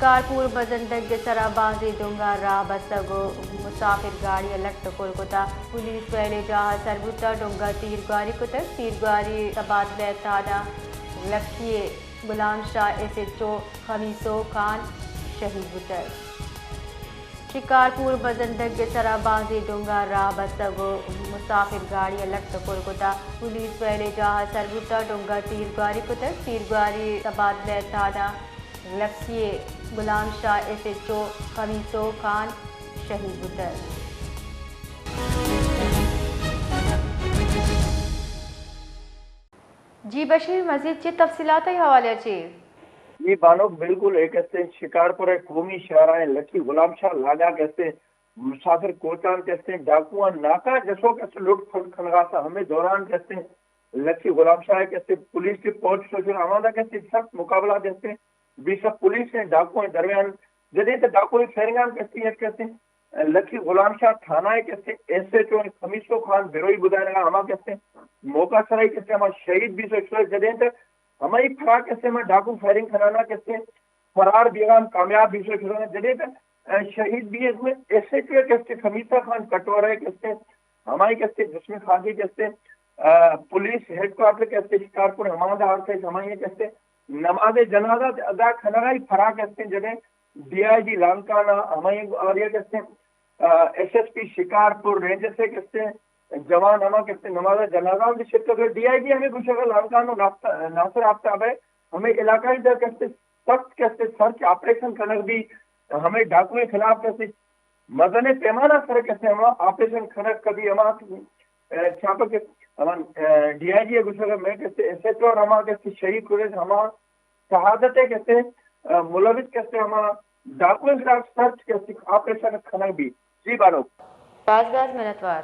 کارپور بزندگ ءِ سرا بازیں ڈنگا راہ بستگ ءُ مسافر گاڑی ءَ لٹ ءُ پل کتگ۔ پولیس ویل ءِ جاہ ءَ سر بوتگ، ڈنگا تیرگواری کتگ۔ تیرگواری تبادلہ ءِ تہنا لکھی ءِ غلام شاہ، ایس ایچ او خمیسو خان شہید بوتگ۔ شکارپور بزندگ ءِ سرا بازیں ڈنگا راہ بستگ ءُ مسافر گاڑی ءَ لٹ ءُ پل کتگ۔ پولیس ویل ءِ جاہ ءَ سر بوتگ، ڈنگا تیرگواری کتگ۔ تیرگواری تبادلہ ءِ تہنا لکھی ءِ غلام شاہ، ایس ایچ او خمیسو خان شہید بوتگ۔ جی بشیر، مزید چی تفصیلات ءِ حوالہ چی؟ جی بانک، بالکل ایک استے شکارپور ءِ قومی شاہراہ ءِ لکھی غلام شاہ لاگا کہ استے مسافر کوچان کہ استے ڈاکواں ناکا جسو کہ استے لٹ پھٹ کنگا سا، ہمے دوران کہ استے لکھی غلام شاہ کہ استے پولیس کی پہنچ سوچو ہماندا کہ استے سخت مقابلہ کہ استے بیسا پولیس نے ڈاکواں درمیان جدے تے ڈاکو فائرنگان کہ استے یک کہ استے لکھی غلام شاہ تھانہ ءِ کہ استے ایس ایچ او خمیسو خان بروئی بدائنگا ہما کہ استے موقع سرائی کہ استے ہما شہید بیسو شوئے جدے تے ہمائی پھرا کہ استے ہما ڈاکو فائرنگ کنانا کہ استے فرار بیگان کامیاب بیسو شوئے جدے تے، اے، شہید بی ایس میں ایس ایچ او کہ استے خمیسہ خان کٹورہ کہ استے ہمائی کہ استے جسم خاکی کہ استے، اے، پولیس ہیڈ کوارٹر کہ استے شکارپور ہماندا آرتے ہمائی کہ استے نماز جنازہ ادا کنگائی پھرا کہ استے جدے ڈی آئی جی لانکانا ہمائی آریا کہ استے، اے، ایس ایس پی شکارپور رینجر سے کہ استے جوان ہما کہ استے نماز جنازہ ہم شرکت کرے۔ ڈی آئی جی ہمیں گوشگا لانکانو ناصر آفتاب ہے ہمیں علاقائی در کہ استے سخت کہ استے سرچ آپریشن کنگ بی ہمیں ڈاکوئیں خلاف کہ استے مزنیں پیمانہ سر کہ استے ہما آپریشن کنگ کبھی ہما، اے، چھاپہ کہ ہما، اے، ڈی آئی جی گوشگا میں کہ استے ایس ایچ او ہما کہ استے شہید کرے ہما شہادت ءِ کہ استے، اے، ملوث کہ استے ہما ڈاکوئیں خلاف سرچ کہ استے آپریشن کنگ بی۔ جی بانک۔ باز باز منتوار۔